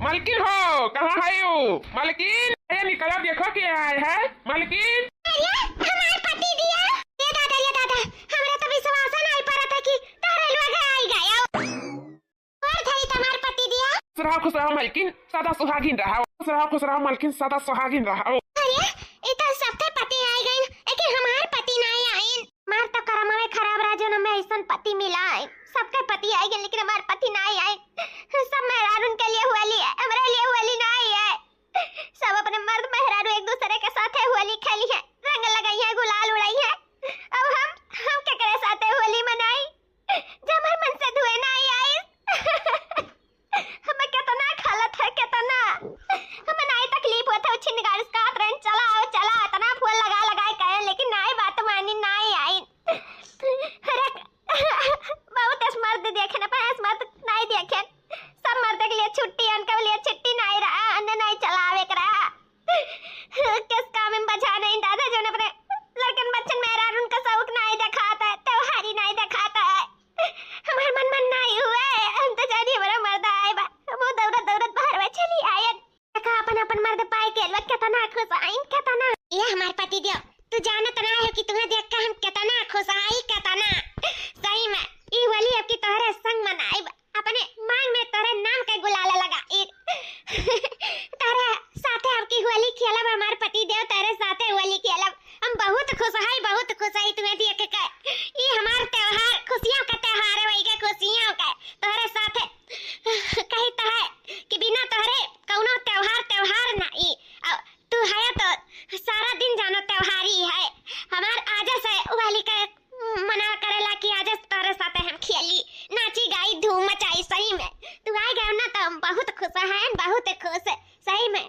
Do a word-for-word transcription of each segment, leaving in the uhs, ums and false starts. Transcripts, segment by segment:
मलकिन हो, कहाँ है यू? मलकिन, अरे निकला, देखो के आए है मलकिन। अरे हमार पति दिया, ये दादा, ये दादा, हमरा तो विश्वास नहीं पड़त है कि तोहरे लोग आई गया। और धरी तुम्हार पति दिया। खुश रहो, खुश रहो मलकिन, सदा सुहागिन रहो। खुश रहो, खुश रहो मलकिन, सदा सुहागिन रहो। अरे, ई तो सबके पति आई गइन, लेकिन हमार पति नहीं आइन। हमार तो करमवे खराब रहा, जो हमें ऐसन पति मिला है। सबके पति आई गइन, लेकिन हमार पति नहीं आइन। सब मेहरारून के लिए होली है, हमरे लिए होली नहीं है। सब अपने मर्द मेहरारू एक दूसरे के साथे होली खेली है, रंग लगाई है, गुलाल उड़ाई है। अब हम, हम केकरे साथे होली मनाई? जब हमार मन से धुए नहीं आई। हमें कितना खलत है, कितना। हमें नहीं तकलीफ होत है, छिन गाड़ी से कहत रहन, "चला आओ, चला, इतना फोन लगा, लगा के कहे, लेकिन नहीं बात मानी, नहीं आई।" अरे, बहुत ऐस मर्द देखे ना, पर ऐस मर्द नहीं देखे। सब मर्द के लिए छुट्टी है, उनके लिए छुट्टी नहीं रहा, अन्य नहीं चलावे के रहा। किस काम में बचा नहीं दादा, जो अपने लड़कन बच्चन मेहरारून का शौक नहीं दिखाता है, त्योहारी नहीं दिखाता है। हमार मन मन नहीं हुए, हम तो जानी हमारा मर्द आए बा, वो दौड़त दौड़त बाहर में चली आयन। देखा अपन अपन मर्द पाए के लोग कितना खुश आइन, कितना। ये हमार पति देव, तू जानत ना हो कि तुम्हें देख के हम कितना खुश आई, कितना। सही में, ई होली अब की तोहरे संग मनाई बा। अपने मांग में तोरे नाम के गुलाल लगा। ई तोरे साथे अब की होली खेलब, हमार पति देव तोरे साथे होली खेलब। हम बहुत खुश है, बहुत खुश है तुम्हें देख के। ई हमार त्योहार, खुशियों का त्योहार है, वही के खुशियों का तोरे साथे। कही तो है कि बिना तोहरे कौनो त्योहार, त्योहार ना ई। और तू है तो सारा दिन जानो त्योहारी है। हमार आज से होली के मना करेला कि आज तोरे साथे हम खेली, नाची, गाई, धूम मचाई। सही में तू आ गया ना, तो हम बहुत खुश हैं, बहुत खुश। सही में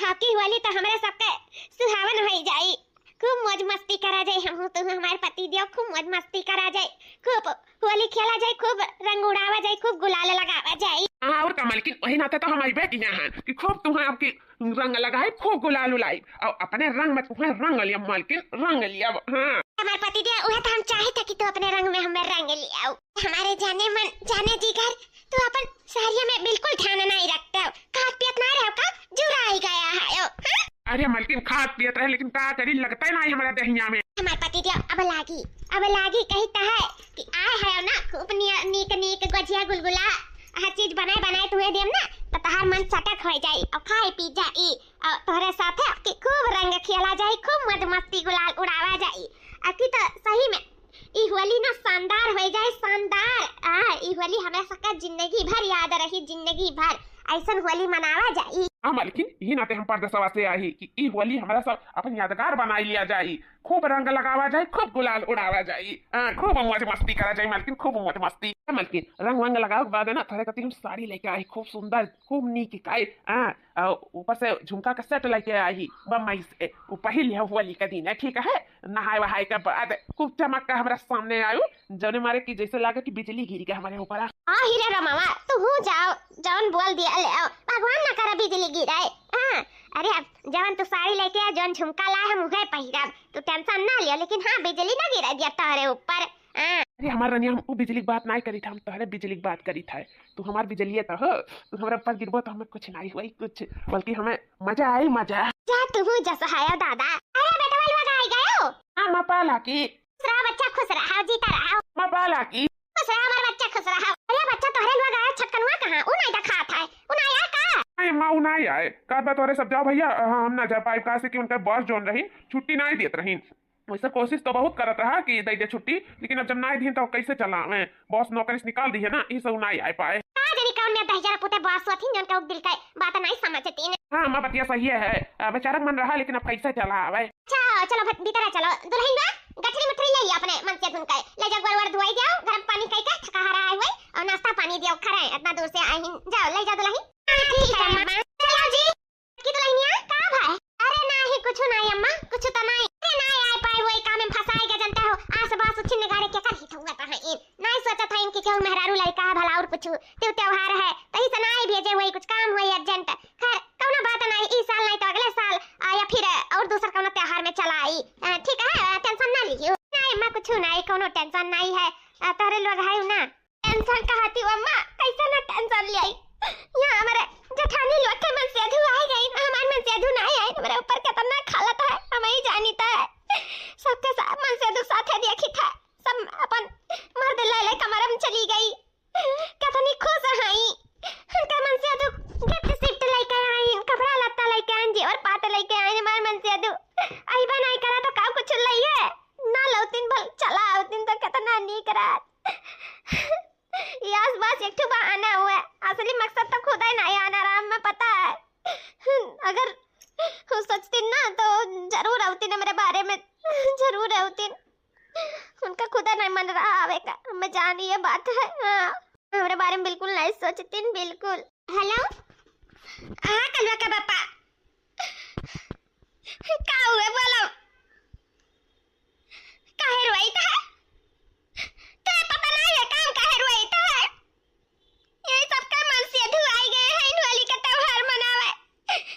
आपकी होली तो हमरे सबके सुहावन हो जाई। खूब मौज मस्ती करा जाए, हम तू हमारे पति देव खूब मौज मस्ती करा जाए, खूब होली खेला जाए, खूब रंग उड़ावा जाए, खूब गुलाल लगावा जाए। हाँ, और का मलकिन, वही नाते तो हम अइबे किया हैं कि खूब तुम्हें आपकी रंग लगाई, खूब गुलाल उलाई, और अपने रंग में तुम्हें रंग लिया मलकिन, रंग लिया। हाँ। हमारे पति देव, वह तो हम चाहे था कि तू अपने रंग में हमें रंग लियाओ। हमारे जाने मन, जाने जिगर, तू अपन साड़िया में बिल्कुल ध्यान नहीं रखते हो, खात पियत ना रहो का, जुराई गया है ओ, हाँ? अरे मलकिन, खात पियत रहे, लेकिन का करी, लगता ही नहीं हमारा दहिया में। हमारे पति देव, अब लागी, अब लागी कही तो है कि आए है ना, खूब निया-, नीक नीक गजिया गुलगुला, हर चीज बनाए बनाए तुहे देम ना, तो तहार मन चटक हो जाई और खाए पी जाई। और तोहरे साथे कि खूब रंग खेला जाई, खूब मौज मस्ती गुलाल उड़ावा जाई। अकी तो सही में ई होली ना शानदार हो जाए, शानदार। आ, ई होली हमरा सबका जिंदगी भर याद रही, जिंदगी भर ऐसन होली मनावा जाई। हाँ मलकिन, यही नाते हम परदेसवा से आई कि ई होली हमरा सब अपन यादगार बनाई लिया जाई, खूब रंग लगावा जाई, खूब गुलाल उड़ावा जाई, आ, खूब मौज मस्ती करा जाई मलकिन, खूब मौज मस्ती। हाँ मलकिन, रंग वंग लगावे के बाद ना तोहरे कती हम साड़ी लेके आई, खूब सुंदर, खूब नीक काए, आ, आ, ऊपर से झुमका का सेट लेके आई बम्बई से, वो पहिन लिया होली का दिन है, ठीक है? नहाए वहाए के बाद खूब चमक के हमरा सामने आयु, जौने मारे कि जैसे लागे कि बिजली गिर गया हमारे ऊपर। हाँ हीरे रमावा, तू हूँ जाओ, जौन बोल दिया ले आओ, भगवान ना करे बिजली गिराए। हाँ, अरे अब जौन तू साड़ी लेके आ, जौन झुमका लाए हम उहे पहिरब, तू टेंशन ना लियो, लेकिन हाँ बिजली ना गिरा दिया तोहरे ऊपर। हाँ। अरे हमार रनिया, हम उ बिजली की बात नाई करी था, हम तोहरे बिजली की बात करी था। तू हमार बिजलिया तो हो, तू हमरा ऊपर गिरबो तो हमें कुछ नाई हुई कुछ, बल्कि हमें मजा आई मजा। जा तू हूँ जस है दादा। अरे बेटवा लोग आई गयो। हाँ माँ पाला की। खुश रहा बच्चा, खुश रहा, जीता रहा। माँ पाला की। खुश रहा हमार बच्चा, खुश रहा। अरे बच्चा तोहरे लोग आया छटकनुआ कहाँ? उ नहीं दिखात है, उ नहीं आया का? नहीं माँ, उ नहीं आए। का बात हो रहे सब, जाओ भैया, हम ना जा पाए, काहे से कि उनका बॉस जौन रही छुट्टी नहीं देत रही। वैसे कोशिश तो बहुत करत रहा कि दे दे छुट्टी, लेकिन अब जब नाई दीन तो कैसे चलावे? बॉस नौकरी से निकाल दी है ना, इस नाई आ पाए। का जानी कौन में दहिजरा पुते बॉस होथिन, जौन का दिल का बात नहीं समझतीन। हाँ, माँ बतिया सही है, आ, बेचारा मन रहा, लेकिन अब कैसे चलावे? अच्छा, चलो भत-, भीतर चलो, दुल्हन बा, गठरी मुठरी ले लिया अपने मन से धुन के, ले जाओ, गोड़ वोड़ धुआई दियो, गरम पानी कई के थका हारा आए हुए, और नाश्ता पानी दियो, खरे, इतना दूर से आई हिन, जाओ, ले जाओ दुल्हन। हाँ, ठीक है, अम्मा। चलो जी। की दुल्हनिया, का भाई? अरे नाही, कुछ नाही अम्मा, कुछ तो नाही। अरे नाही आए पाए, वही काम में फंसाए के जनता हो। आस पास उछिन नगाड़े के कर ही थुआ तो है इन। नाही सोचा था इनके केहू मेहरारू लड़का है भला और कुछ। त्यो त्योहार है, तो इसे नाही भेजे, वही कुछ काम हुआ urgent। खैर, कौनो बात नाही, ई साल नाही तो अगले साल, आ, या फिर और दूसर कौनो त्योहार में चला आई। आ, ठीक है, आ, tension ना लियो। नाही अम्मा, कुछ नाही, कौनो tension नाही है। आ, तोहरे लोग है ना। Tension कहती हो अम्मा, कैसे ना tension ले आई? यहाँ हमारे जेठानी असली मकसद तो खुदइ नाहीं आना रहा, हमें पता है। अगर उ सोचतिन ना तो जरूर अउतिन हमरे बारे में, जरूर अउतिन। उनका खुदइ नाहीं मन रहा आवे का, हमें जानी ये बात है। हाँ, हमरे बारे में बिल्कुल नाहीं सोचतिन, बिल्कुल। हेलो, हाँ कलवा के पापा, का हुए बोलो? काहे रोइत है? तोहे पता नाहीं है का हम काहे रोइत है? यही सबके मन से धुआई गए हैं होली का त्योहार मनावे।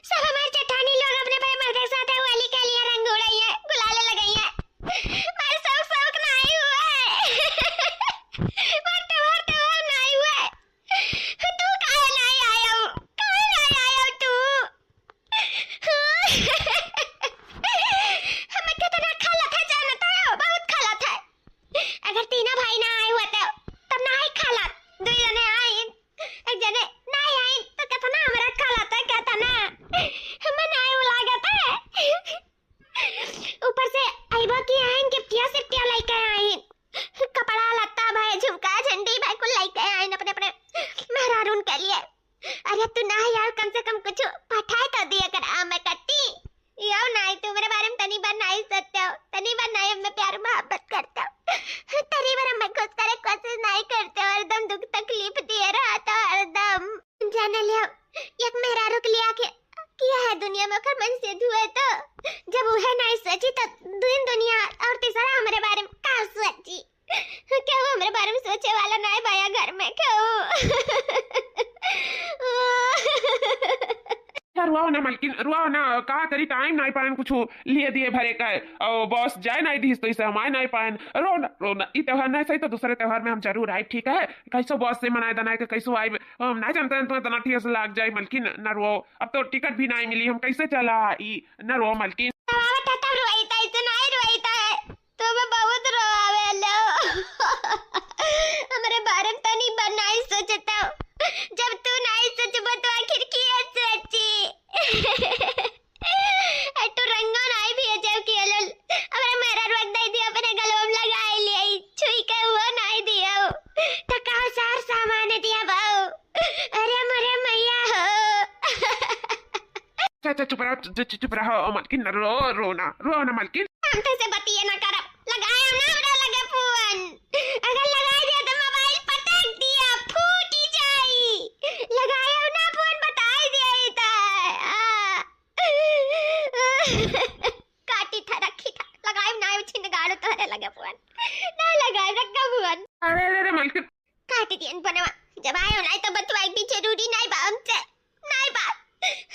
सब हमार जेठानी लोग अपने बड़े मर्द के साथ होली के लिए रंग उड़ाई है, गुलाल लगाई है। पर सब शौक नाहीं हुए। पर त्योहार त्योहार नाहीं हुए। तू काहे नाहीं आयो? काहे नाहीं आयो तू? हमें कितना खलत है जानत हो, बहुत खलत है। अगर तीनों भाई ना आए होते तो नाहीं खलत, दुइ जने आइन, एक जने नाहीं आइन तो कितना हमरा खलत है, कितना हमें नाहीं लागत है। ऊपर से आइबा की आइन गिफ्टिया सिफ्टिया लेके आइन, कपड़ा लत्ता भाई, झुमका झंडी भाई कुल लेके आइन अपने अपने मेहरारून के लिए। अरे तू ना यार, कम से कम कुछ पठाए तो दिया कर, आ मैं कट्टी। यो नाहीं, तू मेरे बारे में तनी बार नाहीं सोचते हो, तनी बार नाहीं मैं प्यार मोहब्बत करते हो, तनी बार मैं खुश करे कोशिश नाहीं करते हो, हरदम दुख तकलीफ दिए रहते हो हरदम। जाने लियो, एक मेहरारू के लिए आके किया है दुनिया में ओकर मन से धुए तो, जब उहे नाहीं सोची तो दुइन दुनिया और तीसरा हमरे बारे में का सोची? केहू हमरे बारे में सोचे वाला नाहीं बाया घर में केहू। अच्छा, रुआओ ना मलकिन, रुआओ ना, का करी, टाइम नाहीं पाएन कुछ लिए दिए भरे का, और बॉस जाए नाहीं दिहिस तो इसे हम आए नाहीं पाएन। रो ना, रो ना, ई त्योहार नाहीं सही तो दूसरे त्योहार में हम जरूर आइब, ठीक है? कैसो बॉस से मनाए दनाए के कैसो आइब, हम नाहीं जानते हैं तुम्हें इतना ठेस लाग जाए मलकिन, ना रुआओ, अब तो टिकट भी नाहीं मिली, हम कैसे चला ई, ना रुआओ मलकिन। तब आवत है तब रोइता, इतना ही रोइता है। तुम्हें बहुत रोआवे लो। हमरे बारे में तो नहीं बा, नाहीं सोचता। जब तू नाहीं सोचबो तो आखिर किया सोची? ए, तू रंगो नाहीं भेजो कि अलल। हमरे मेहरारू के दे दिया, अपने गलवा में लगाए लिए, छुई के वो नाहीं दियो। तो का सार सामान दिया बाऊ? अरे मोरे मैया हो। अच्छा, अच्छा, चुप रहो, चु-, चु-, चुप रहो, ओ मलकिन, न रो, रो ना, रो ना मलकिन। हम तो से बतिये ना करब, लगाए ना हमरा लगे फोन। अगर लगाए दिया तो मोबाइल पटक दिया, फूटी जाई। लगाए ना फोन, बताई दिया ई तो। आ। काटी था, रखी था, लगाए ना, छिन गाड़ो तोहरे लगे फोन। ना लगाए, रखा फोन। अरे, अरे, अरे, मलकिन। काटी दियन फोनवा, जब आयो ना तो बतवाई भी जरूरी नाहीं बा हमसे। नाहीं बा।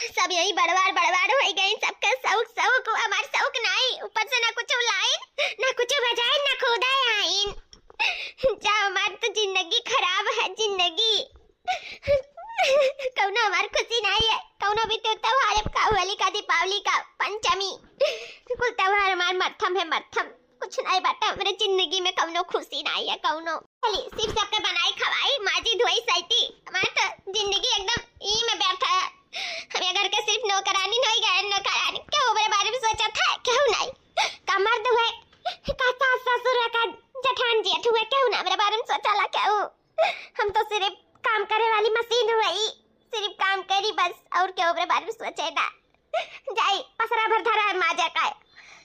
सब यही बड़वार बड़वार होइ गइन, सबके शौक शौक, हमार शौक नाहीं। ऊपर से ना कुछ लाइन, ना कुछ बजाइन, ना खुदा आइन। जा, हमार तो जिंदगी खराब है, जिंदगी। कौनो हमार खुशी नाहीं है, कौनो भी त्योहार, का होली का, दीपावली का, पंचमी, कुल त्योहार हमार मरथम है, मरथम। कुछ नाहीं बाटे, हमरे जिंदगी में कौनो खुशी नाहीं है, कौनो। चली, सिर्फ सबके बनाई खवाई, माजी धोई सैती, हमार तो जिंदगी एकदम ई में व्यर्थ है। हम ये घर के सिर्फ नौकरानी होइ गए, नौकरानी। केहू हमरे बारे में सोचत है? केहू नाहीं। का मर्द हुए, का सास ससुर है, का जेठान जेठ हुए, केहू ना हमरे बारे में सोचला केहू। हम तो सिर्फ काम करे वाली मशीन हुई, सिर्फ काम करी बस, और केहू हमरे बारे में सोचे ना। जाई पसरा भर धरा है माजा का,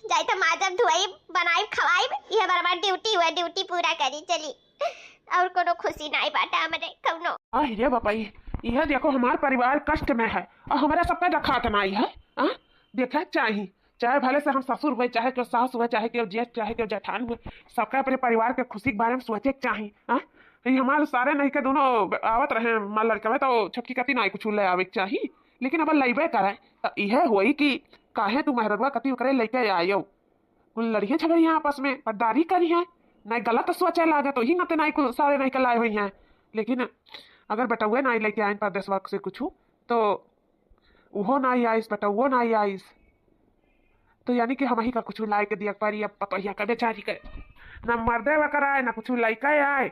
जाई तो माजब धोई, बनाई खवाई, ये हमार ड्यूटी हुआ, ड्यूटी पूरा करी चली। और कोनो खुशी नाहीं बाटे हमरे कौनो। आह रे बापाई, यह देखो हमार परिवार कष्ट में है और हमरा सबका देखात नाहीं है। आ? देखे चाही, चाहे भले से हम ससुर हुए, चाहे केहू सास हुए, चाहे केहू जेठ, चाहे केहू जेठान हुए, सबका अपने परिवार के खुशी के बारे में सोचे के चाही। आ? ये हमार सारे नहीं के दोनों आवत रहे, हमार लड़का में तो छोटकी कती नाहीं कुछ ले आवे के चाही, लेकिन अब लइबे करे तो यह होई कि काहे तू मेहररुआ कती ओकरे लेके आयो। कुल लड़िए झगड़िए आपस में, पटदारी करिहे, नाहीं गलत सोचे लागे तो ही नाते नाहीं कुल सारे नहीं के लाए हुई हैं। लेकिन अगर बेटउए नाहीं लेके आइन परदेसवा से कुछ, तो उहो नाहीं आइस, बेटउओ नाहीं आइस, तो यानी कि हमही का कुछ लाए के दिया के परी अब पतोहिया का बेचारी के। न मर्दे वकर आए, न कुछ लइके आए,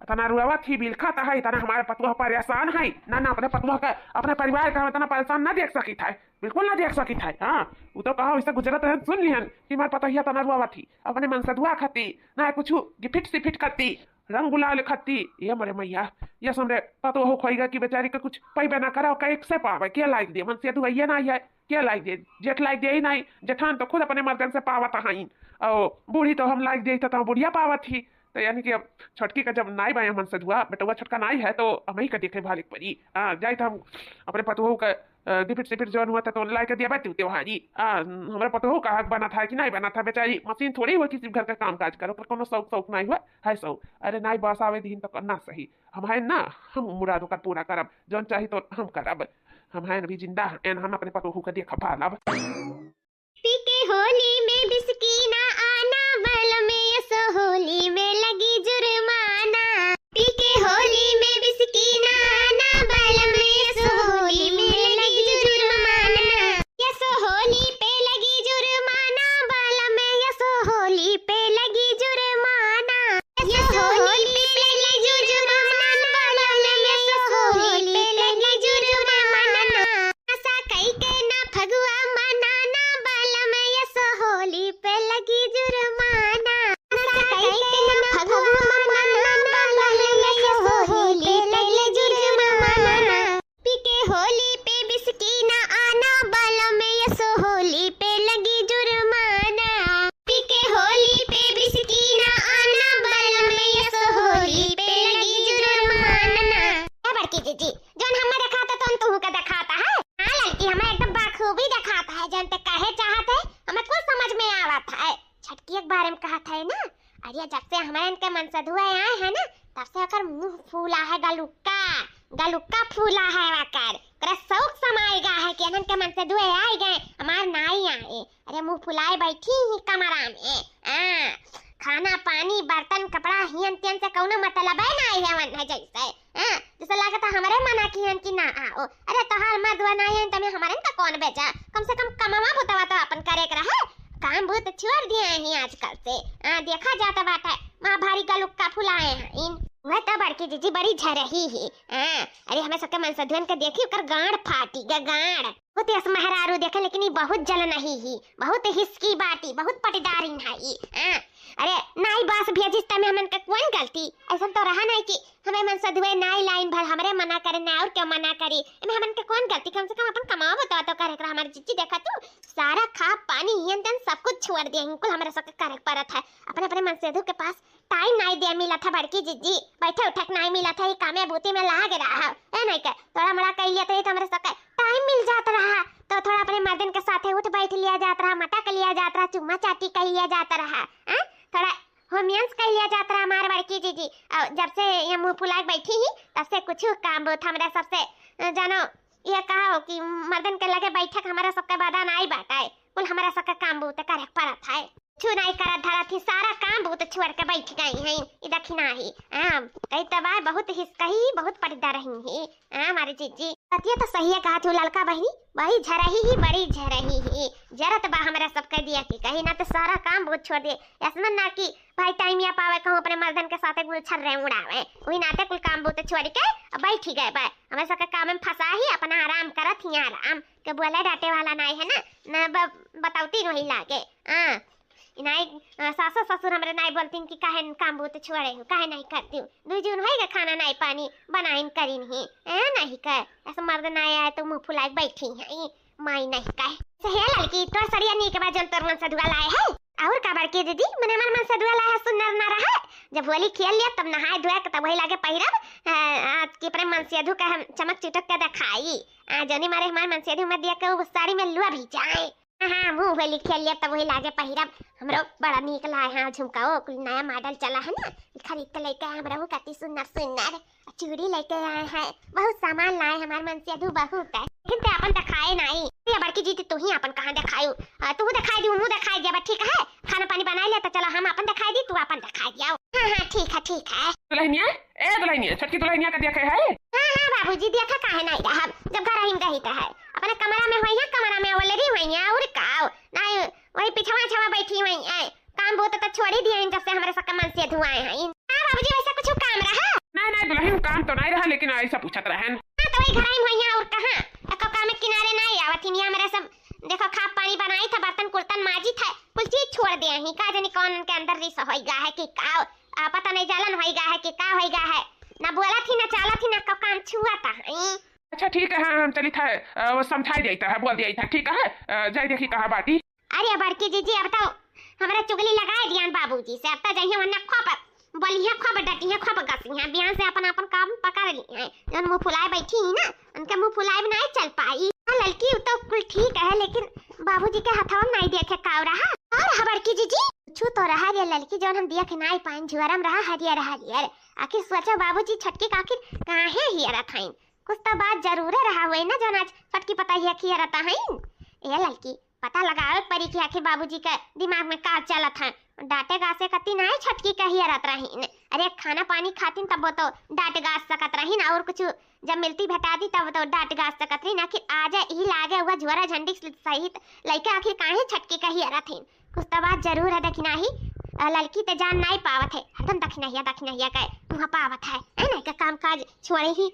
इतना रुआवत ही बिलखत है, इतना हमारे पतोह परेशान है, ना, ना अपने पतोह का, अपने परिवार का हम इतना परेशान ना देख सकित है। बिल्कुल ना देख सकित है। हाँ, उ तो कहा वैसे गुजरत रहन, सुन लिहन कि हमार पतोहिया तना रुआवत ही, अपने मनसधुआ खाती, ना कुछ गिफिट सिफिट खाती। रंग गुलाल खत्ती, ये मरे मैया, ये समरे पतोहू खोइगा कि बेचारी के कुछ पैबे ना करा, कैसे पावे, के लाइक दे, मनसेधुआ ये नाहीं है, के लाइक दे, जेठ लाइक दे ही नाहीं, जेठान तो खुद अपने मर्दन से पावत हईन, और बूढ़ी तो हम लाइक दे तो बुढ़िया पावत ही, तो यानी कि अब छोटकी का जब नाई बाया मनसेधुआ, बेटउआ छोटका नाई है, तो हमही का देखे भाले के परी। हाँ, जाई तो हम अपने पतोहू का, अ, गिफ्ट सिफ्ट जौन हुआ था, तो लाइक दिया बात त्योहारी। आ, हमरा पतोहू का हक बनत है कि नाहीं बनत है, बेचारी मशीन थोड़ी हुआ कि सिर्फ घर का काम काज करो, पर कोनो शौक, शौक नाहीं हुआ, है शौक। अरे नाई बस आवे दीन तो करना सही। हम हैं ना, हम मुराद ओकर पूरा करब, जौन चाही तो हम करब। हम हैं अभी जिंदा हैं, हम अपने पतोहू का देखब भालब। पी के होली में बिस्की ना आना, बलम यसो होली में लगी जुर्माना। पी के होली में बिस्की ना आना, बलम यसो होली में लगी जुर्माना। यसो होली पे लगी जुर्माना, बलम यसो होली पे लगी जुर्माना। यसो होली पे लगी जुर्माना, बलम यसो होली पे लगी जुर्माना। नशा कई के ना फगुआ मनाना, बलम यसो होली पे लगी जुर्माना। नशा कई के ना फगुआ मनाना, बलम यसो होली पे लगी जुर्माना। पी के होली पे बिस्की ना आना, बलम यसो होली पे लगी जुर्माना। पी के होली पे बिस्की ना आना, बलम यसो होली पे लगी जुर्माना। ए बड़की जीजी, जौन हमें देखाता तौन तुहू के देखाता है। हाँ ललकी, हमें एकदम बाखूबी देखाता है, जौन ते कहे चाहत है, हमें कुछ समझ में आवत है। छोटकी के बारे में कहत है ना, अरे जब से हमरे इनके मनसेधुआ आए हैं ना, तब से ओकर मुंह फूला है, गलुक्का, गलुक्का फूला है ओकर। ओकरा शौक समाइगा है कि इनके मनसेधुआ आइ गए, हमार नाई आए। अरे मुंह फुलाए बैठी ही कमरा में। आ, खाना पानी बर्तन कपड़ा हियन तियन से कौनो मतलबे नाई है, वन है जैसे। आ, जैसे लागत है हमरे मना किहन कि ना आओ। अरे तोहार मर्दवा नाई है, तमे हमरन का कौन बेचा? कम से कम कमवा बुतवा तो अपन करे के रहे। काम बूत छोड़ दिए ही आजकल से। आ, देखा जाता बाटे, माँ भारी गलुक्का फुलाए हैं इन। वह तो बड़की जीजी बड़ी झरही ही। आ, अरे हमें सबके मनसेधुअन के देखी, ओकर गांड फाटी गे, गांड। बहुत यस मेहरारू देखे, लेकिन ई बहुत जलनही ही, बहुत हिसकी बाटी, बहुत पटीदारिन है ई। आ, अरे नाई बास भेजिस तमे हमन के कौन गलती? ऐसन तो रहा नहीं कि हमें मनसेधुए नाई लाइन भर हमरे मना करे, ना और क्यों मना करी? एमे हमन के कौन गलती? कम से कम अपन कमावा बतवा तो करे एकरा। हमारी जीजी देखा तू, सारा खा पानी हियन तियन सब कुछ छोड़ दिए, इनकुल हमरा सबके करे के पड़त है। अपने अपने मनसेधु के पास टाइम नाई दे मिलत है बड़की जीजी, बैठे उठे के नाई मिलत है, ई कामे बूती में लाग रहा है। ए नहीं के, थोड़ा मोड़ा कह लिया तो ये तो हमरा सबके टाइम मिल जात रहा, तो थोड़ा अपने मर्दन के साथे उठ बैठ लिया जात रहा, मटक लिया जात रहा, चुम्मा चाटी कह लिया जात रहा, हैं? थोड़ा रोमांस कह लिया जात रहा हमार बड़की जीजी। और जब से ये मुंह फुला के बैठी ही, तब से कुछ काम बहुत हमरा सबसे, अ, जानो, ये कहा हो कि मर्दन के लगे बैठक हमारा सबके बदा नाई बाटे, कुल हमारा सबके काम बहुत करे के पड़त है। छू नाई करत धरत ही, सारा काम बहुत छोड़ के बैठ गई हैं, ई दखिना ही। आम, कही तब आए बहुत हिसकही, बहुत पटीदार रही ही। हाँ, हमारी जीजी। बतिया तो सही है कहा तू ललका बहिनी, बड़ी झरही ही, बड़ी झरही ही। जरत बा हमरा सबके दिया की कही ना तो सारा काम बहुत छोड़ दिए। ऐसन ना कि भाई टाइम या पावे कहूँ अपने मर्दन के साथे गुलछर्रे उड़ावे। वही नाते कुल काम बहुत छोड़ के अब बैठी गए बा। हमें सबके काम में फंसा ही, अपना आराम करत ही आराम। के बोले डांटे वाला नाई है ना, न ब-, बतौती वही लागे। हाँ। ई नाई, अ, सासो ससुर हमरे नाई बोलतीन कि काहे न काम बूत छोड़े हो, काहे नहीं करती हो? दुई जून होई गे खाना नाई पानी बनाइन करिन ही, ए, नहीं कर। ऐसे मर्द नाई आए तो मुंह फुलाए के बैठी है, ई माई नहीं कहे। से हे ललकी, तोर सड़िया नीक बा जौन तोर मनसेधुआ लाए है। और का बड़की दीदी, मने हमार मनसेधुआ लाए है सुन्नर ना रहा। जब होली खेल लिया तब नहाए धोए के तब वही लागे पहिरब, अ, आज के अपने मनसेधु का हम चमक चिटक के दिखाई। आ, जौनी मारे हमार मनसेधु मत दिया के वो साड़ी में लुआ भी जाए। हाँ, मुँह होली खेल लिया तब वही लागे पहिरब। हमरो बड़ा नीक लाए हैं झुमका, ओ कुल नया मॉडल चला है ना, खरीद के लेके आए। हमरो कति सुन्नर सुन्नर चूड़ी लेके आए हैं, बहुत सामान लाए हमार मनसेधु बहुत है, लेकिन ते अपन दिखाए नाई। ये बड़की जीजी तू ही अपन कहाँ दिखायू? आ, तू दिखाई दी, मुँह दिखाई दिया, ठीक है, खाना पानी बनाई ले तो चलो हम अपन दिखाई दी, तू अपन दिखाई दिया। हाँ हाँ ठीक है ठीक है। दुल्हनिया, ए दुल्हनिया, छोटकी दुल्हनिया का देखे है? हाँ हाँ बाबूजी, देखा काहे नाई रहब, जब घर ही में रही तो है। अपने कमरा में होइया, कमरा में ओलरी होइया, और का? नाई, वही पिछवा छवा बैठी होइया। काम बूत तो छोड़ी दिए हैं जब से हमरे सबके मनसेधु आए हैं। हाँ बाबूजी, वैसा कुछ काम रहा? नहीं नहीं दुल्हन, काम तो नहीं रहा, लेकिन ऐसा पूछत रहन। हाँ तो वही घर ही में होइया, और कहाँ? एको काम में किनारे नहीं आवत ही, हमरे सब देखो खा पानी बनाई था, बर्तन कुर्तन माजी था, कुल चीज छोड़ दे ही। का जानी कौन उनके अंदर रिस होइगा है कि का? आ, पता नहीं जालन होइगा है कि का होइगा है, ना बोलत ही, ना चालत ही, ना क-, काम छुआता है। अच्छा ठीक है, हाँ, हम चलित है, अ, वो समझाई देता है, बोल दिया था, ठीक है, अ, जाई देखी कहाँ बाटी। अरे बड़की जीजी, अब तो हमरा चुगली लगाए दियान बाबूजी से, अब तो जइहे वरना खूब बोलिहे, खूब डटिहे, खूब गसिहे, बिहान से अपन, अपन काम पकड़ लिहे। जौन मुँह फुलाए बैठी ही ना, उनके मुँह फुलाए भी नहीं चल पाई। हाँ ललकी, उ तो कुल ठीक है, लेकिन बाबूजी के हथवा में नहीं देखे का रहा। और हाँ बड़की जीजी, कुछ तो रहा रे ललकी, जौन हम देख नहीं पाइन, झुअरम रहा हरियर हरियर। आखिर सोचो बाबूजी, छोटकी का आखिर काहे हियरत हईन? कुछ तो बात जरूरे रहा हुए ना, जौन आज छोटकी पतोहिया खियरत हईन। ए ललकी, पता लगावे के पड़ी कि आखिर बाबूजी के दिमाग में का चलत है। डांटे गासे कती नाई छोटकी कहियरत रहीन। अरे खाना पानी खातिन तब वो तो डांट गास सकत रहीन, और कुछ जब मिलती भेटा दी तब तो डांट गास सकत रहीन। आखिर आजे ई लागे हुआ झोरा झंडी सहित लइके आखिर काहे छोटकी कहियरत हईन? कुछ तो बात जरूर है, देखी नाही, अ, ललकी ते जान नाई पावत है, हरदम दखिनहिया, दखिनहिया के मुँह पावत है, है ना, के काम काज छोड़े ही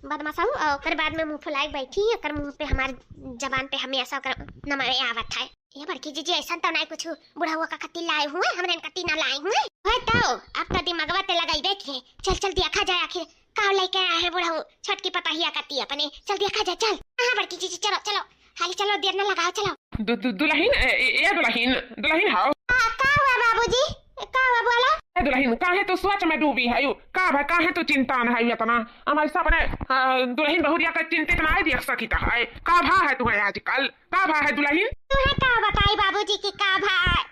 बदमाशा हूँ, और ओकर बाद में मुँह फुलाए बैठी, ओकर मुँह पे हमार जबान पे हमेशा ओकर नमवे आवत है। ये बड़की जीजी, ऐसा तो नाई कुछ बुढ़ाऊ का कत्ती लाए हुए, हमरे कत्ती ना लाए हुए। है तो, अब तो दिमागवा ते लगाई बैठी है। चल, चल देखा जाए आखिर का लेके आए हैं बुढ़ऊ छोटकी पतोहिया कत्ती अपने। चल देखा जाए, चल। हाँ, बड़की जीजी, चलो, चलो। हाली चलो, देर न लगाओ, चलो। दु-, दु-, दुलहिन, ए, ए, ए दुलहिन, दुलहिन हाओ। का, का हुआ बाबूजी? का हुआ, बोला? ए दुलहिन, काहे तू सोच में डूबी है यू? का भा, काहे तू चिंता न है यू इतना? हम ऐसा अपने, अ, दुलहिन बहुरिया का चिंतित ना देख सकित है। का भा है तुम्हें आजकल? का भा है दुलहिन? तुम्हें का बताई बाबूजी कि का भा है?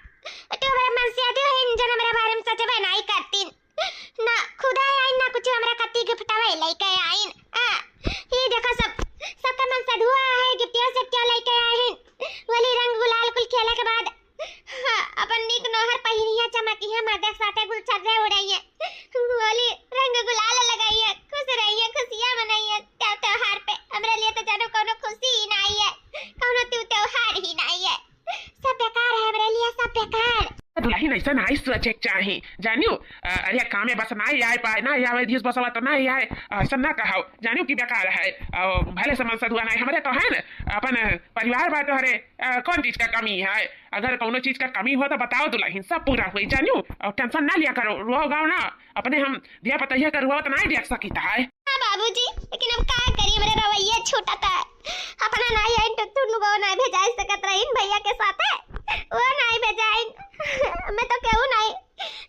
तो हमरे मनसेधू है, जौन हमरे बारे में सोचबे नहीं करतीन। ना खुदा आइन, ना कुछ हमरा कत्ती गिफ्टवे लइके आइन। आ, ई देखो सब, सबके मनसेधुआ है, गिफ्टिया सिफ्टिया लइके आइन। होली रंग गुलाल कुल खेले के बाद, हाँ, अपन नीक नोहर पहिरिया चमकिया, मर्दे के साथे गुलछर्रे उड़इया। होली रंग गुलाल लगइया, खुश रहिया, खुशियाँ मनइया। त्य-, त्योहार पे हमरे लिए तो जानो कौनो खुशी ही नाई है, कौनो त्यू-, त्योहार ही नाई है। सब बेकार है हमरे लिए, सब बेकार। दुलहिन, ऐसा नाई सोचे के चाही, जानियो। अ, अरे काम में बस नाई आए पाए, नाई आवे, दिस बसवा तो नाई आए, ऐसा ना कहो, जानियो कि बेकार है। अ, भले से मनसेधुआ नाई, हमरे तो है ना, अपन परिवार बा तोहरे, अ, कौन चीज का कमी है? अगर कौनो चीज का कमी हो तो बताओ दुलहिन, सब पूरा होई, जानियो। और टेंशन ना लिया करो, रोओ गाओ ना, अपने हम धिया पतोहिया का रोवत नाई देख सकित है। हाँ बाबूजी, लेकिन अब का करी, हमरे रवैया छूटत है। अपना नाई आइन टुटू नुगो नाई भेजाए सकत रहीन भैया के साथे, वो नाई भेजाइन। मैं तो केहू नाई